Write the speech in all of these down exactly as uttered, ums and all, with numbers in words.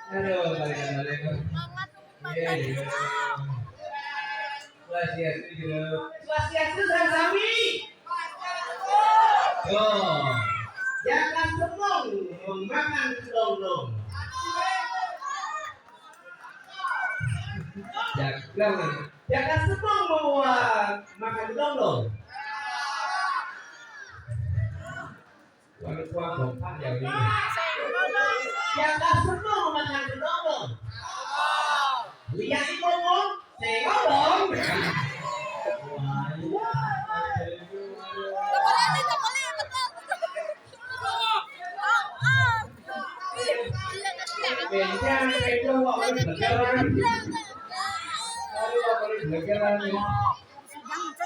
Aduh, balik, balik. Iya, iya. Swastiastu, Jero. Swastiastu, sareng sami. Yo. Jaka semong memakan kedondong. Jaka, jaka semong membuat makan kedondong. Waduh, tuang kompak ya ini. Jaka semong makan kedondong. Lihat itu, Bu. Saya ngomong. Wah, iya. Tepuk lagi, tepuk lagi, betul. Beda, itu kok udah belajaran. Aduh, kok udah belajaran nih.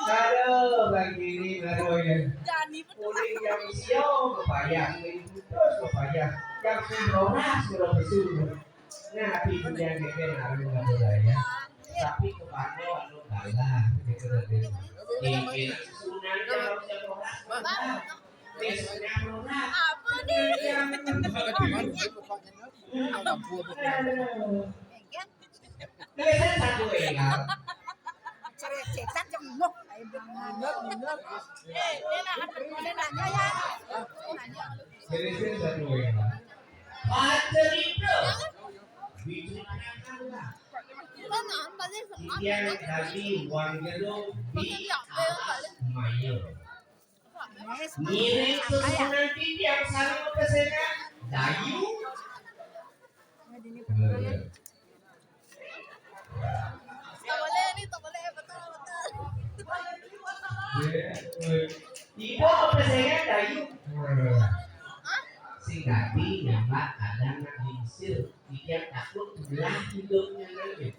Aduh, bagi ini, aduh ya. Kulit yang hijau, pepaya. Kulit putih, pepaya. Yang sing roras, sudah besuk. Nah, tapi yang keke naruh nggak boleh ya. Tapi kepake waktu kalah, gitu loh, Dek. Keke susunan kalau udah roras, roras. Besoknya roras. Apa nih? Yang aduh. Tulisan satu ya. Cerecetan jeung nuh. Ayo, bener, bener. Eh, dia nah, ada nanya ya. Tulisan satu ya. Pacerita. Bicara kata. Yang tadi warga lo di atas mayor. Ngiring susunan titiang sareng pesena dayu. Tak boleh ni, tak boleh, betul, betul. Ibu kepesengan kayu. Sing dadi nyambak kadang nak lingsir. Titiang takut belah hidungnya nanti.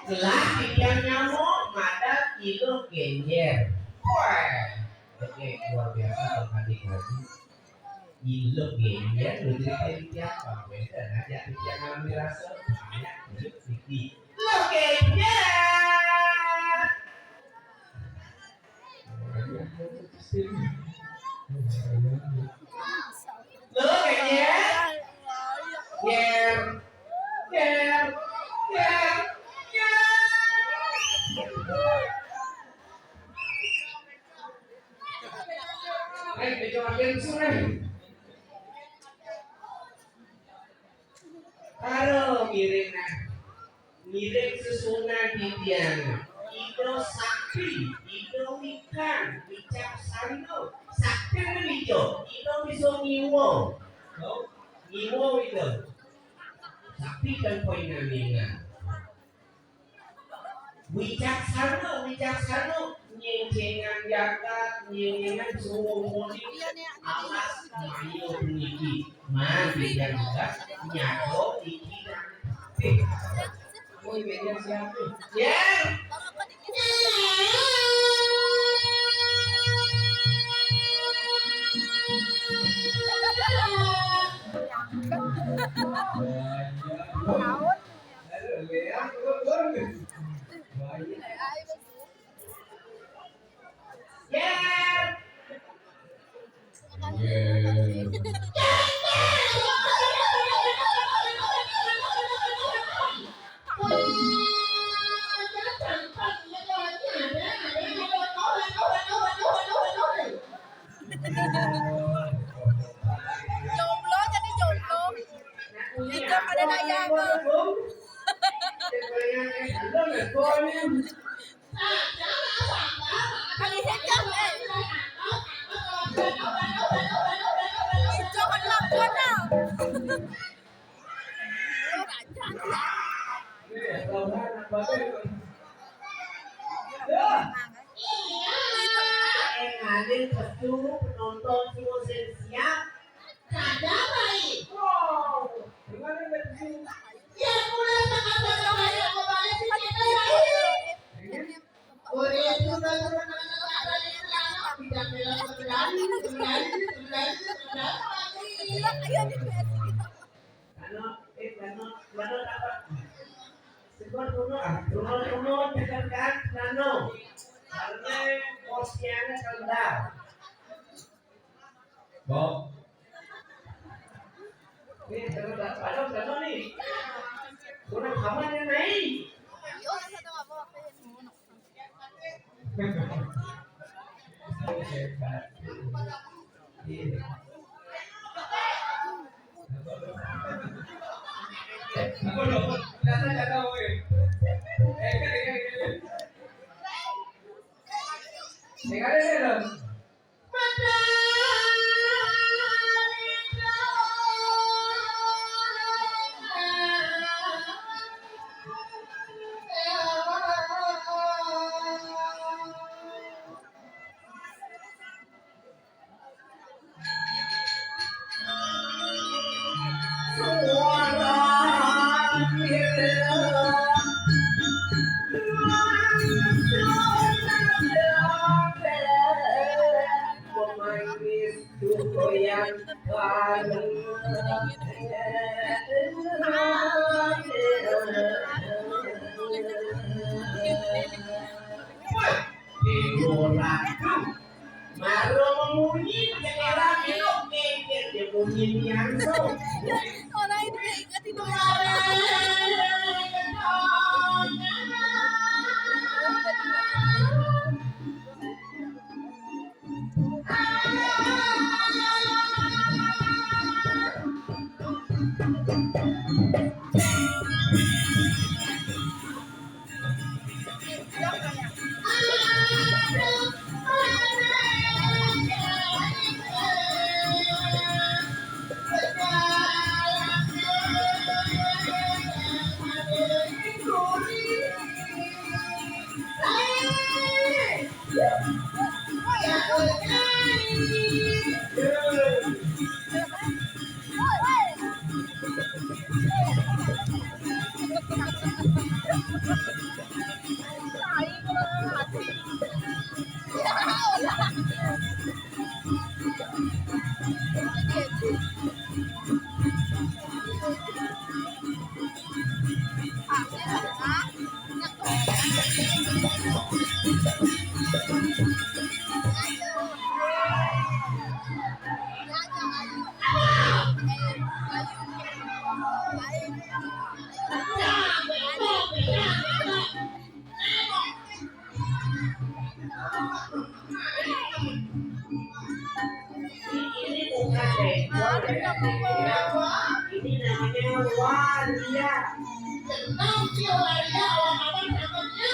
Belah titiang nyamuk, madan iluh genjer. Wah. Oke, luar biasa Bang Adi tadi. Iluh genjer, lu jadi titiang, Bang. Beda, ngajak titiang ngambil rasa. Banyak, iluh titiang. Iluh genjer. Lu genjer. Ger. Ger. Ger. Ger. Eh, kecoa gensu, eh. Aduh, mirip nah. Mirip sesuunan titiang. Ida sakti, Ida wikan, wicaksana. Sakti kan Ida, Ida bisa ngiwa. Tau? Ngiwa Ida. Sakti kan poin ngamina. Wicaksana, wicaksana, nyengcengan jagat, nyengcengan suruh mudik, alas mayo puniki, man bidan jagat, nyato iki dan. Eh, oh, meja siapa? Ya. Jomblo jadi jomblo. Itu pada nanya apa? Kali hijau, eh. Hijau kan lakukan, nah. Ada pesu penonton semua siap. Ada baik. Wow. Gimana, Mbak Susi? Ya, mulai tanggal berapa ya? Kembali sih kita ya. Boleh juga turun dengan kata-kata yang lama. Tidak bela terjadi, terjadi, terjadi, terjadi lagi. Ayo, di kreasi. Ano, eh, ano, ano dapat? Semua turun, ah, turun, turun, dekat kan? Ano? Karena posisinya keluar. Bok. Nih, teman-teman, padahal teman nih. Kurang aman yang naik. Iya. Apa lo? Dasar jaga, weh. Eh, kan, eh, kan, eh. Eh, kan, eh, kan. Maro memunyi, jendela minum, geger, dia munyi ni langsung. Orang itu ingat itu. Ini bukan bengkok, ya. Ini namanya waria. Kenapa waria? Orang apa namanya?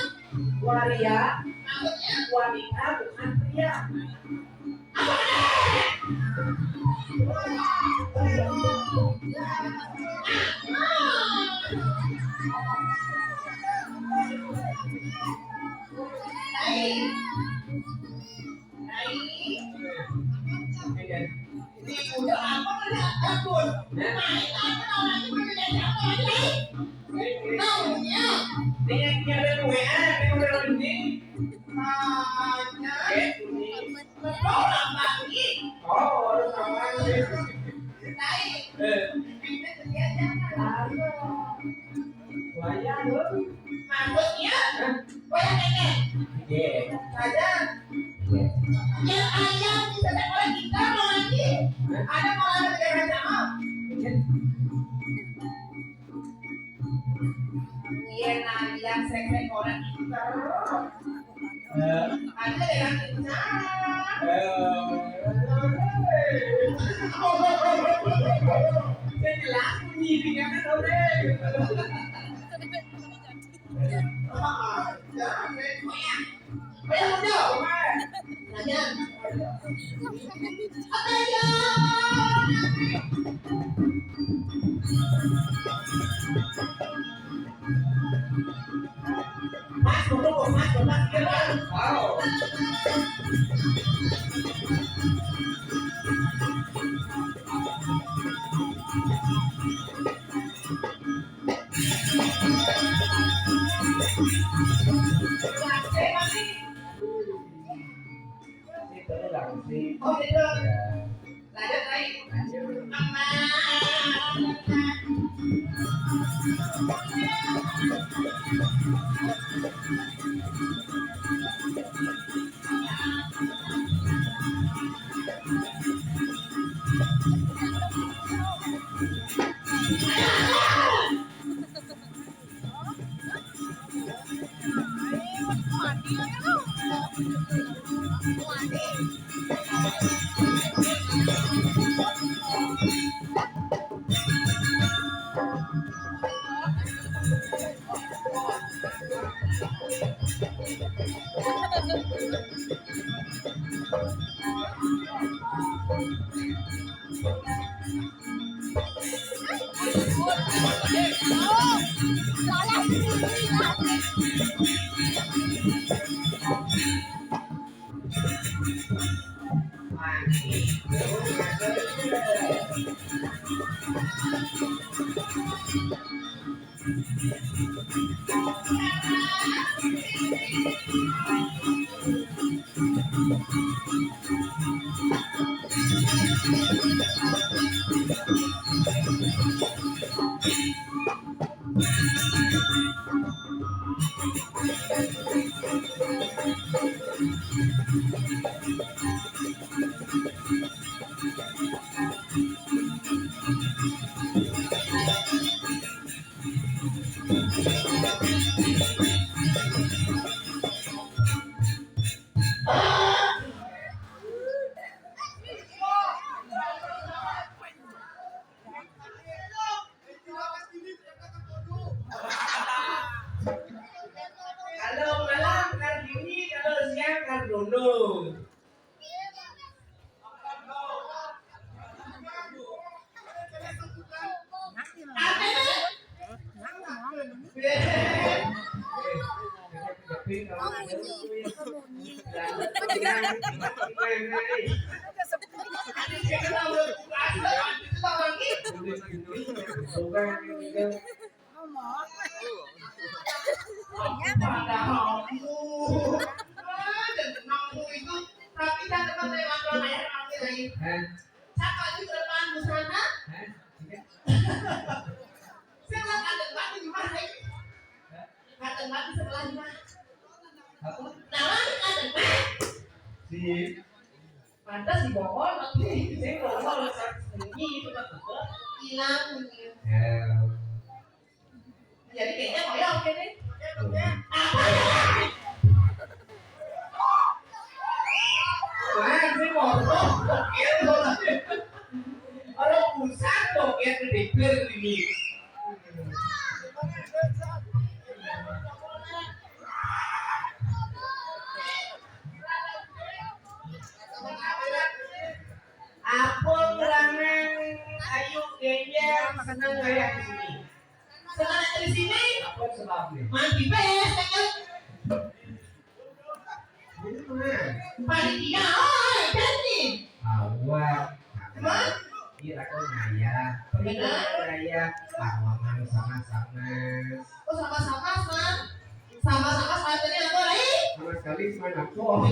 Waria. Maksudnya? Wanita, bukan pria. Ini udah apa, udah takut. Nah, ini yang kirim W A, ini udah mending. Hanya. Eh, ini. Betul, Bang. Oh, harus sama ini. Lain. Eh. Ini kerja jangan. Wayang, loh. Maksudnya? Hah? Wayang nenek. Iya. Saja. Iya. Yang ayam disetek oleh kita, mau lagi. Hah? Ada mau lagi kerja sama. Iya. Iya, nah, yang setek orang itu. Eh. Ada yang kencang. Eh. Saya jelas bunyi, kan, udah. Itu langsung. Oh, gitu. Ya. Lanjut, Rai. Lanjut. Aman. Kalau malam Kartini, kalau siang Kardono. Padahal aku, ah, dan kenal aku itu, tapi tak pernah lewat rumah ya, kami lain. Hah? Cakap juga depan busana. Hah? Pantas dibohong, tapi saya kalau mau rasa sembunyi itu kan betul. Hilang gitu. Ya. Jadi kayaknya kayak oke nih. Apa ya? Wah, saya mau. Kalau pusat dong ya, gede ini. Apa lanang ayu genjer seneng kayak di sini? Seneng di sini? Apa sebabnya? Mandi pes, kan? Ini mana? Panitia, oh, jadi. Awak. Hah? Iya, aku ngaya. Benar. Ngaya. Sama-sama, sama-sama. Oh, sama-sama, Mas. Sama-sama, sama tadi apa, Rai? Sama sekali, sama aku.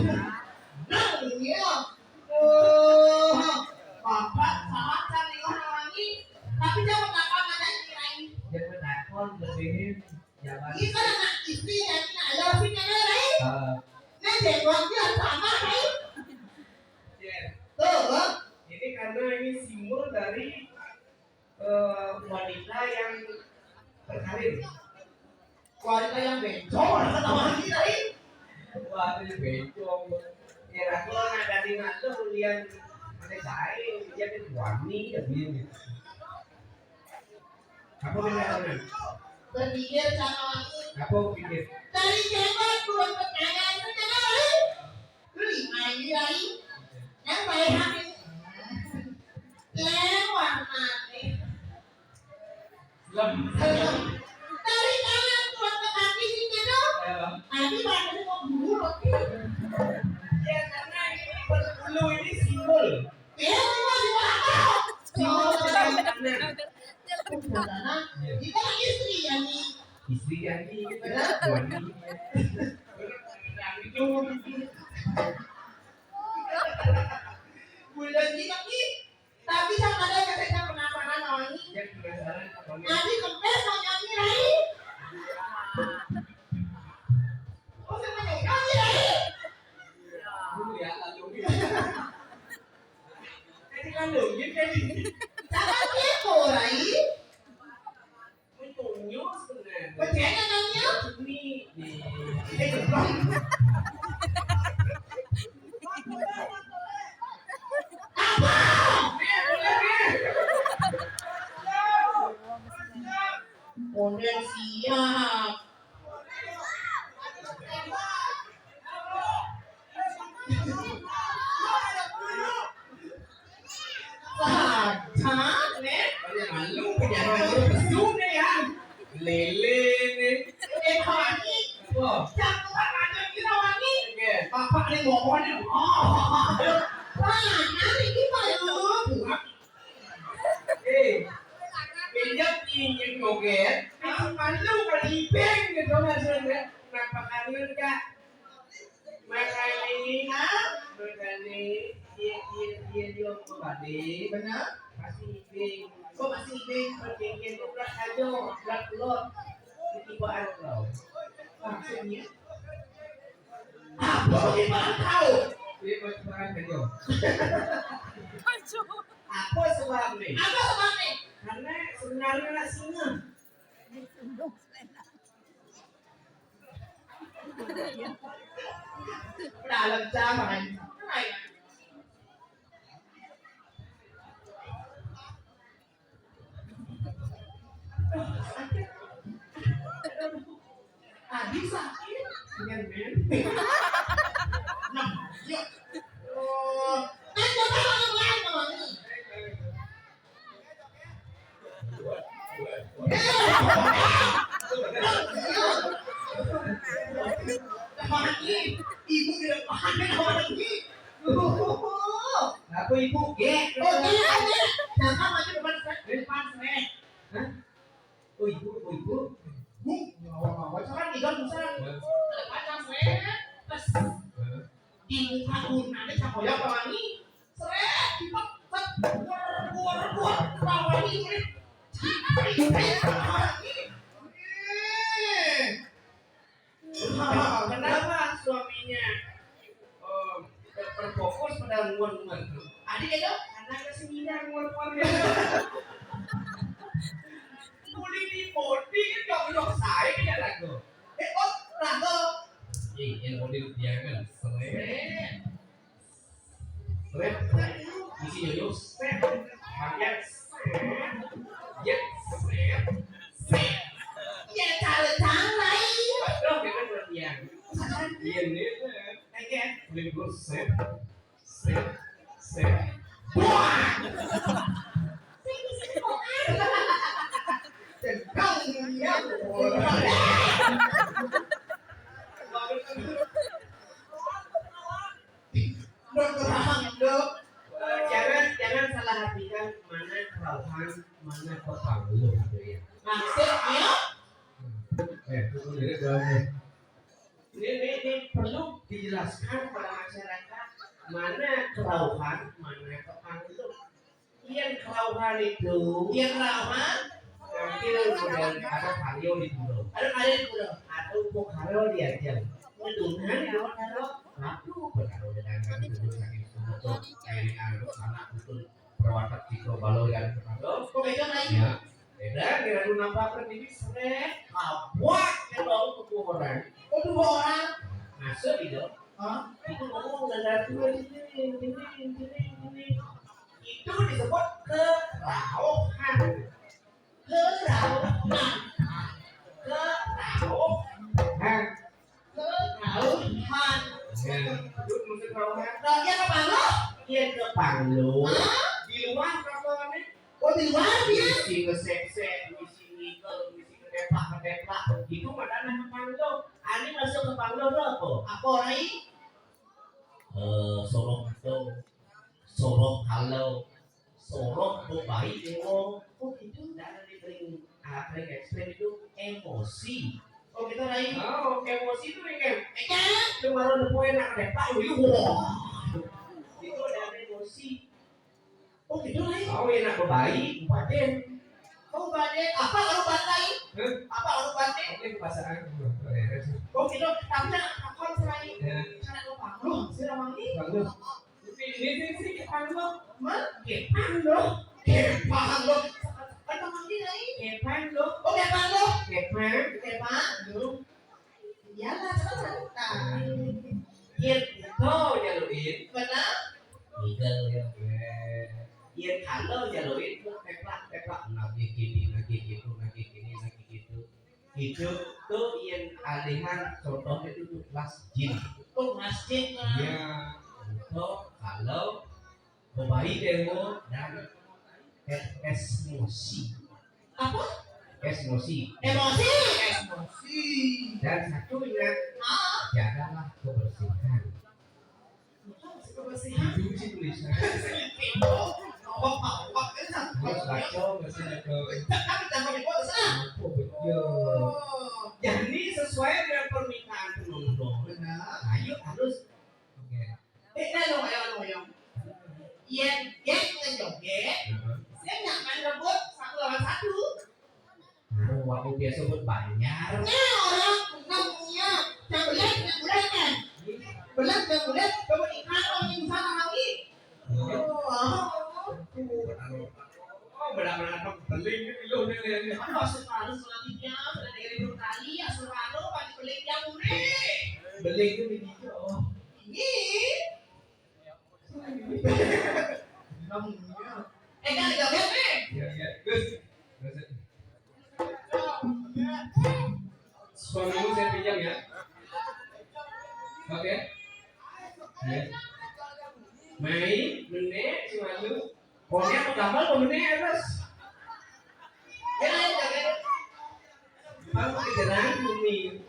Nah, iya. Oh, Bapak salah cari orang ini. Tapi jangan takut ada yang kirain. Jangan takut, lebih jangan. Ini kan anak istri dan anak ayah sih kan, Rai? Eh. Nah, jenggot dia sama, Rai. Iya. Tuh, Bang. Ini karena ini simbol dari eh, wanita yang berkarir. Wanita yang bencong, kata wanita ini. Wah, ini bencong. Ya, aku ada di ngatur lian ada saya, dia kan wangi ya, dia gitu. Apa yang ada? Berpikir sama wangi. Apa pikir? Dari jenggot turun ke tangan, ke tangan, Rai. Lu lima ini, Rai. Yang baik hati. Lewat mati. Lem. Dari tangan kuat ke kaki sini tuh. Ya. Tadi badannya mau guru roti. Ya, karena ini berbulu, ini simbol. Ya, simbol, simbol apa? Simbol dari tangan. Karena kita kan istri ya nih. Istri ya nih. Benar. Suami. Benar, benar, itu. Bulan ini tapi sama ada yang saya penasaran, Oni. Yang penasaran, Oni. Adi kempes mau nyanyi, Rai. Oh, saya mau nyanyi, Rai. Dulu ya, lalu. Jadi lalu, gitu kan. Jangan kepo, Rai. Mentunyo sebenarnya. Percaya kan, Nyo? Ini, ini. Eh, geblong. Apa? Model siap. Saja, nih. Malu pejabat itu pesu nih ya. Lele nih. Eh, Pak Wangi. Wah. Jangan ada kita Wangi. Oke. Bapak nih ngomongnya. Oh. Wah, nanti kita ya. Eh, pinjam pinjam joget. Malu kalau ibeng gitu maksudnya. Kenapa kangen, Kak? Makane, makane, yen, yen, yen yo kembali, bener? Pasti ibing. Kok masih ibing? Perjanjian itu berat aja, berat lot. Ketibaan kau. Maksudnya? Apa ketibaan kau? Dia mau ketibaan aja. Apa sebabnya? Apa sebabnya? Karena sebenarnya nak singa. Dalam zaman. Tadi sakit. Dengan men. Nah, yuk. Oh, kan coba orang lain ngomongin. Ibu tidak pakai lagi. Apa ibu? Gek. Oh, gek, gek. Jangan maju depan srek, depan srek. Hah? Oh, ibu, oh, ibu. Bu, ngawang-ngawang. Jangan tiga busan. Ada kacang srek. Terus. Hah? Di muka gunane cah koyo pelangi. Sret, dipet, set, buar, buar, buar, pelangi, sret. Ciprit, sret, pelangi. Eh. Kenapa suaminya, oh, ber-, Model dia kan, seret. Seret, seret. Isi yoyo, seret. Bagian, seret. Jet, seret. Seret. Ya, cara-cara. Betul, dia kan berdiam. Iya, nih, seret. Oke. Model gue, seret. Sip, sip. Buah! Sing, sing, kok ada? Tentang dia. Dok, terang, dok. Eh, jangan, jangan salah artikan mana kerauhan, mana kepang lu gitu ya. Maksudnya? Eh, itu jadi doang nih. Ini, ini, ini perlu dijelaskan pada masyarakat mana kerauhan, mana kepang lu. Yang kerauhan itu, yang kerauhan, tampil model ada karyo di pulau. Ada karyo di pulau. Atau pokaro diajak. Ngedungan kalau kalau waktu berkaro dengan kami dulu sakit semua tuh kayak anu anak betul perwatak ciko balo yang kepang lu. Kok itu lain? Ya. Beda, kira lu nampak kan ini seret, kabak, kan bau tubuh orang. Oh, tubuh orang. Masuk gitu. Hah? Itu ngomong dengan dua ini, ini, ini, ini. Itu disebut kerauhan. Kerauhan. Kerauhan. Kerauhan. Ya. Terus maksud kerauhan? Kerauhan apa lu? Iya, kepang lu. Hah? Di luar apa namanya? Oh, di luar dia? Isi ngesek-sek, isi ngikel, isi keteplak-keteplak. Itu mah tanah kepang lu. Ani masuk kepang lu tuh apa? Apa, Rai? Eh, sorok itu. Sorok kalau. Sorok mau baik, oh. Oh, gitu. Dan di paling, ah, paling ekstrim itu emosi. Oh, gitu, Rai. Oh, emosi itu, ya, kan? Eh, kan? Itu baru nepuin anak keteplak, wih, wah. Itu ada emosi. Oh, gitu, Rai. Oh, enak baik, batin. Oh, batin. Apa kalau batin? Hah? Apa kalau batin? Oke, bahasa aku. Oh, gitu. Tapi nak takon, Rai. Ya. Cara kepang lu, si Ramang ini. Bagus. Ini, ini, ini, si kepang lu. Mana? Kepang lu. Kepang lu. Kan Ramang ini, Rai. Kepang lu. Oh, kepang lu. Kepang. Kepang lu. Iyalah, coba cerita. Yén ento jaluin. Benar? Ngikel ya, gue. Yén kalau jaluin, teplak, teplak, nagih gini, nagih gitu, nagih gini, nagih gitu. Itu tuh yén alihan contohnya itu tuh kelas jin. Oh, masjid lah. Iya, untuk kalau Bobai demo dan e-, emosi. Apa? Emosi. Emosi. Emosi. Dan satunya, ah, jagalah kebersihan. Kebersihan. Dicuci tulisan. Terus baca, bersih, baca. Tapi jangan dibawa ke sana. Apa betul? Oh. Jadi sesuai dengan permintaan penonton. Benar. Ayo harus. Oke. Eh, ayo, ayo, ayo, ayo. Yén, yén kita joget, heeh, saya nggak main rebut satu lawan satu. Nah, waktu biasa buat banyak. Nah, orang namanya, yang belas, yang belas, kan? Belas, yang belas, coba ikan, orang yang sana lagi. Oh, oh, oh. Oh, benar-benar beling ni, piluh ni, ni, ni. Apa, sekarang selanjutnya, sudah dari Brunei, ya, suruh anu, pakai beling yang murni. Beling tu begitu. Ini. Kamunya. Eh, kan ada beb, eh? Ya, ya. Terus. Terus. Suamimu saya pinjam ya. Oke. Ya. Mai, menek, semalu. Pokoknya aku gambar kok bener, Ros. Ya, ya, ya. Mau kedengeran bumi.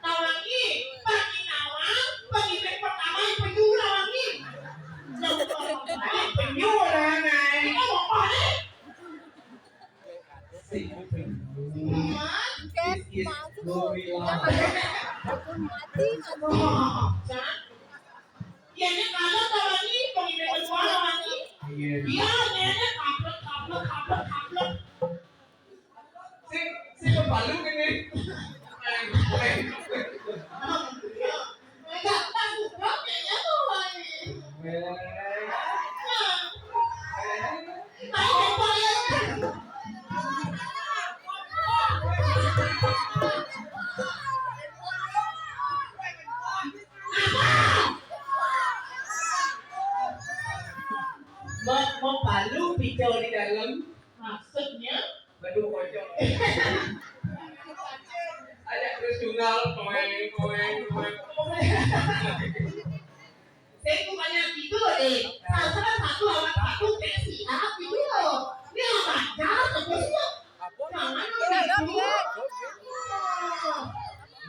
Tawangi, panginawan, pangibet pertama yang penyu tawangi. Penyu orang lain. Ini apa nih? Sing penyu. Ken, masuk. Gorila. Mati, mati. Iya, ini kalau tawangi, pangibet pertama tawangi. Iya. Iya, ini kaplek, kaplek, kaplek, kaplek. Sing, sing pembalu kene. Enggak, enggak suka kayaknya tuh, Wai. Nah. Tahu apa ya? Mau, mau balu bicara di dalam. Maksudnya? Waduh, kocok. Aja terus tunggal, koeng, koeng, koeng. Saya bukannya gitu loh, deh. Salah satu lawan satu, kayak siap gitu loh. Ini apa aja, terus loh. Jangan loh, gitu.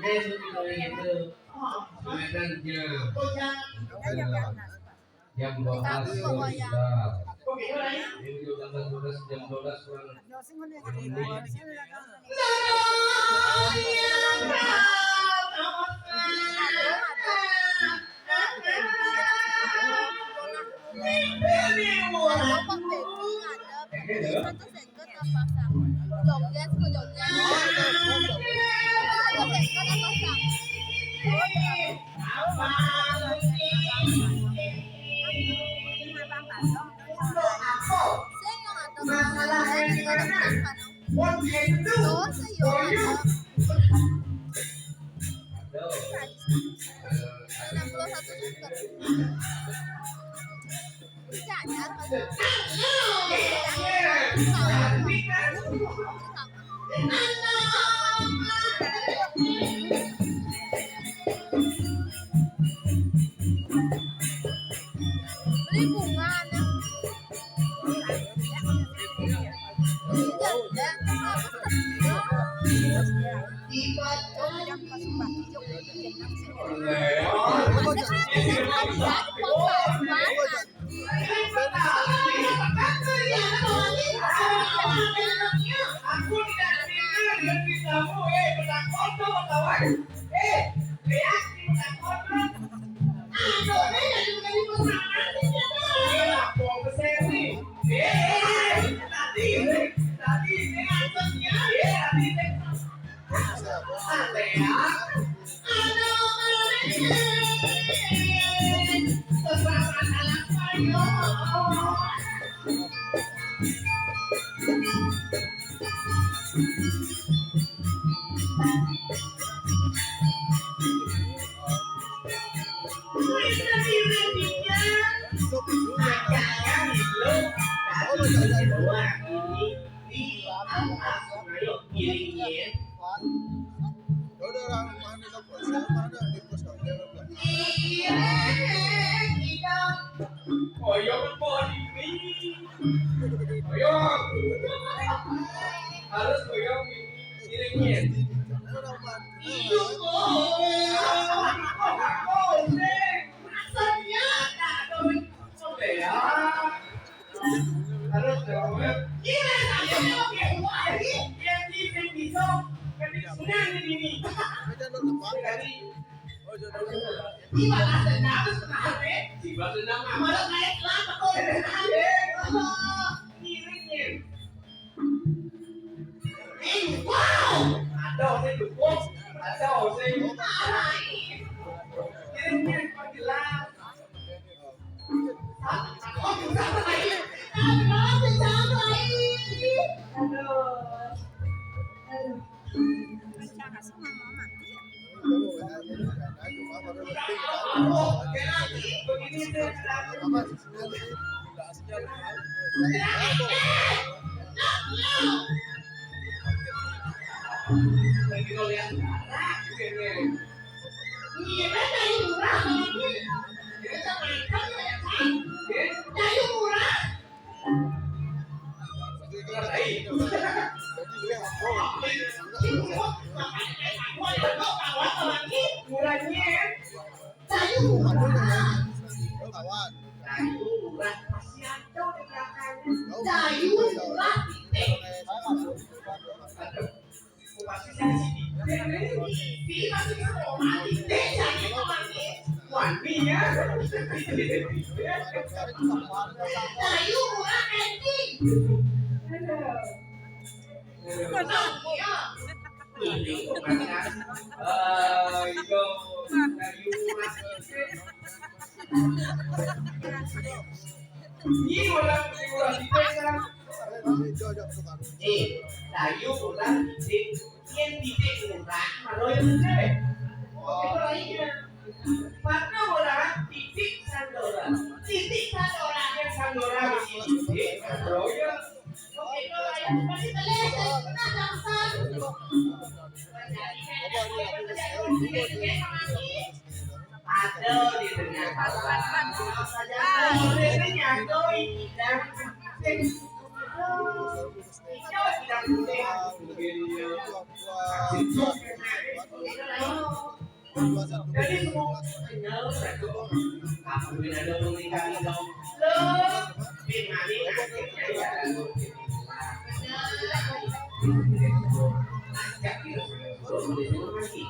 Ya, itu gitu, itu. Oh, Sebenarnya. Oh, jangan. Jam dua belas sudah. Ini udah tanggal dua belas, jam dua belas kurang. Joget, ku joget. Ada sengkon apa sang? Sing yang Masalah yang mana? What can you do for you? Enam puluh satu juta. Puncaknya, beli bunga, nah. Koyong pohon ini. Koyong. Harus koyong ini. Ini. Iya, koyong. Maksudnya, ada. Oke, ya. Harus koyong. Iya, saya mau kayak gua, ini. Yang di, yang di, yang di, ini. Jadi, Ibarat dendam, kenapa? Ibarat dendam, malah naik kelapa, kok. Ngiringin. Eh, wow. Ada, saya dukung. Ada, saya dukung. Ngiringin, perjelas. Hah? Aku bisa, aku bisa, aku bisa. Aduh. Aduh. Sayur murah, titik. Sayur murah, titik. Aduh. Ini bukan, eh, itu kayu. Ini orang, orang di desa. Eh, kayu orang di desa. Yang di desa orang, kalau yang gede. Oke, kalau ini. Maka orang titik sandora. Titik sandora. Yang sandora, titik sandora. Aduh, di tengah. Jadi semua benar satu. Aku benar dong, ini kami dong. Lo, gimana akhirnya ya? Ajak dia. Lo boleh dulu lagi.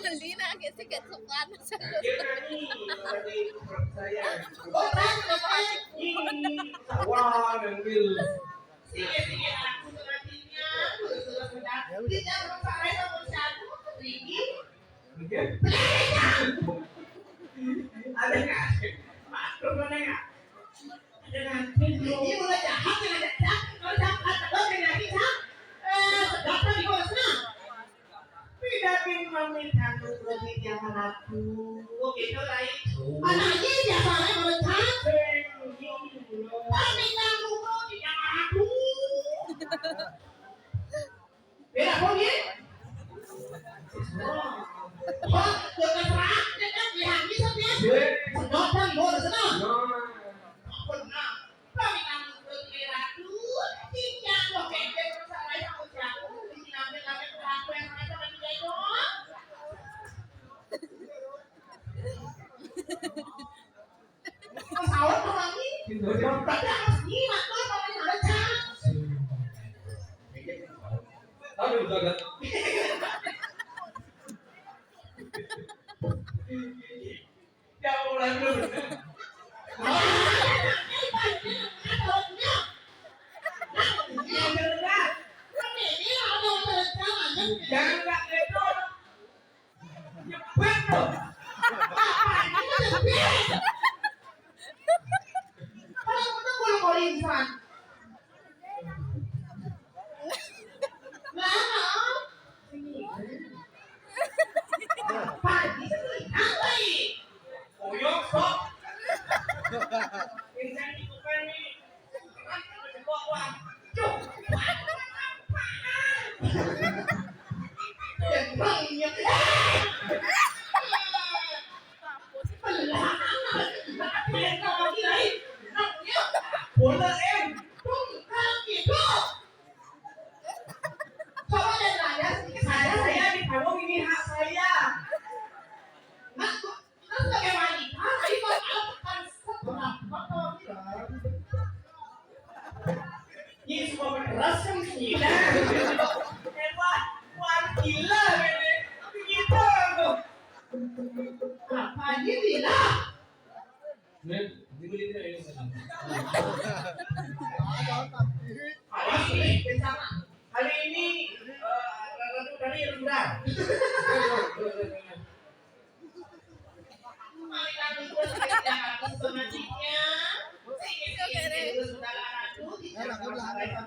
Beli na kasi kasukan sa gusto. Orang ini sawah ngambil. Sige, sige, aku sepertinya sudah sudah tidak bersalah sama siapa, Riki. Ada nggak? Aduh, mana ya? Ada nggak? Ini udah jahat ya, ada jahat. Kalau jahat, ada lagi, jahat. Eh, sedap kan di bawah sana. Pidhatin mami kanggo Gusti Tiang Ratu. Oh, gitu, Rai. Anak ini biasa aja kalau capek. Pamit kanggo Gusti Tiang Ratu. Beda pun, ya? Wah, udah terserah, ya kan? Lihat, bisa, ya? Sedot, kan? Mau sedot? Ampun, nah. Aduh, udah, udah. Jangan mulai dulu. Jangan nggak gitu. Nyebet loh. Kalau kita boleh kolinsan. Lah, pagi sekali. Apa ini? Koyok, sok. Ini kan bukan nih. Kan jebak, wah. Cuk. Emangnya. Bola, eh. Tuh, kalau gitu. Coba deh, saya, saya, saya di panggung ini hak saya. Nah, kita sebagai wanita, tadi kalau tekan seberapa, ini semua keras kan sih. Wah, wah, gila ini. Gitu tuh. Apa aja gila? Nih, ini, ini, ini. Awas, nih, bencana. Hari ini, eh, Ratu tadi rendah. Selamat, selamat.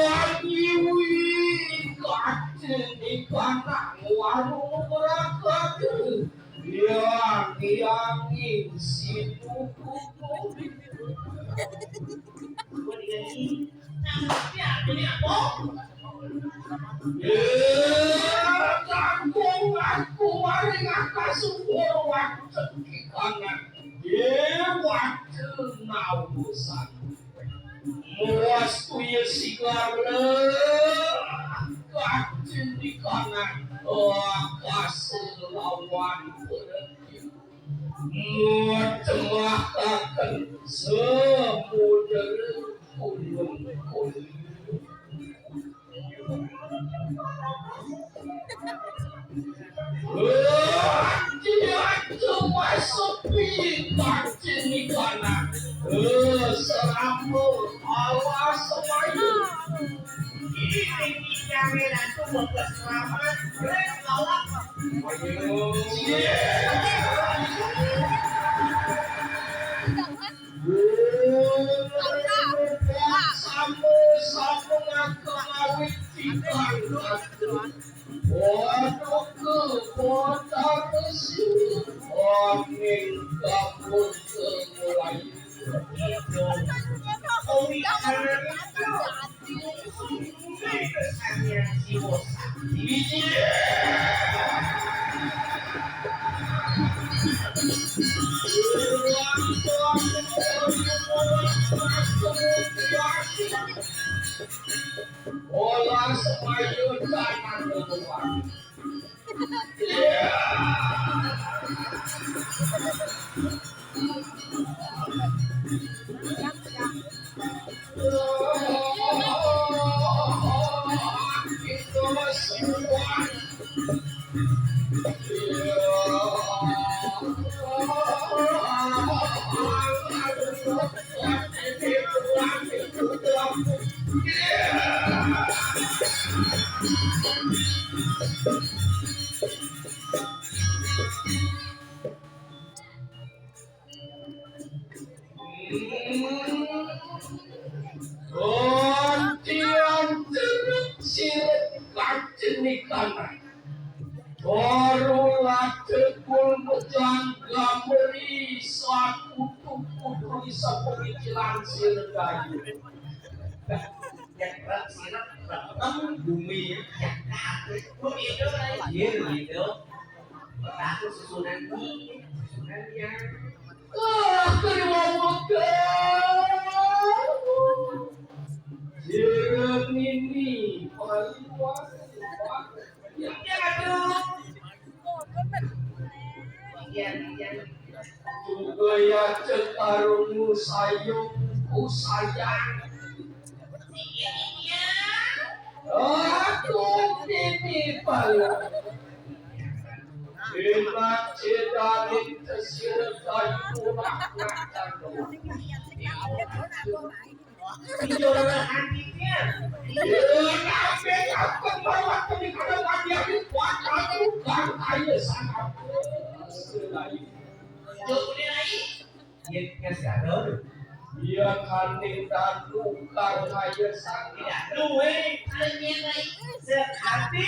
Langiwi kaceni kanang warung berangkat. Yang yang situ. Kakung aku maring atas umur waktu di kanan. Dewa nausan. Muas kuya sigala kacendikanan kaselawan. Mucem Semudere kulun-kulun. Wah, dia cuma sepi kacin di kanan. Eh, seramu, awas, semuanya. Ini tinggi kamera tuh mau selamat. Brek, awas. Ayo. Iya. Sama-sama ngaku ngawit di kandang. Waduh, kota besi. Angin dapur mulai. Itu. Kowi anak itu. Bola sepayu tanah keluar. Gantian jeruk sirip kacenikan. Baru ladekul mejang gameri sakutu-kutu isa pemikiran sirgayu. Yang berat sirip, berat bumi. Bumi itu, iya, gitu. Aku susunan ini, susunan yang. Ah, kedua pegang. Sirip ini, paling kuat. Ya, ya, aduh. Iya, iya. Juga ya cetarungmu sayungku sayang. Iya, iya. Aku ini pala. Enak cedarin kesir kayu kurang makan. Iya, iya. Iya, tapi aku bawa ke di kadang lagi aku kuat aku kan ayo sana. Jauh dia lagi. Yen kasih ada. Iya, kaning datu kang kaya sang. Tidak duwe, hanya naik sekati.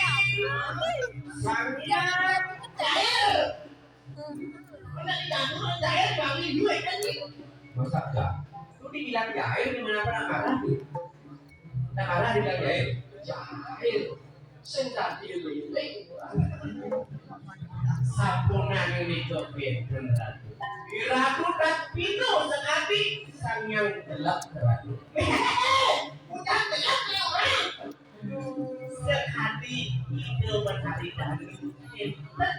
Sang yang cair. Mana di datu cair, kami duwe kan ni. Masa enggak? Lu dibilang cair, di mana pernah kalah, tuh? Tak kalah di jail. Jail. Sing dadi lele. Sapunan nika pinten, Ratu? Ratu tak pino sekati sang yang gelap, Ratu. Bukan gelap ya, orang. Sekati itu mencari Ratu. Pinten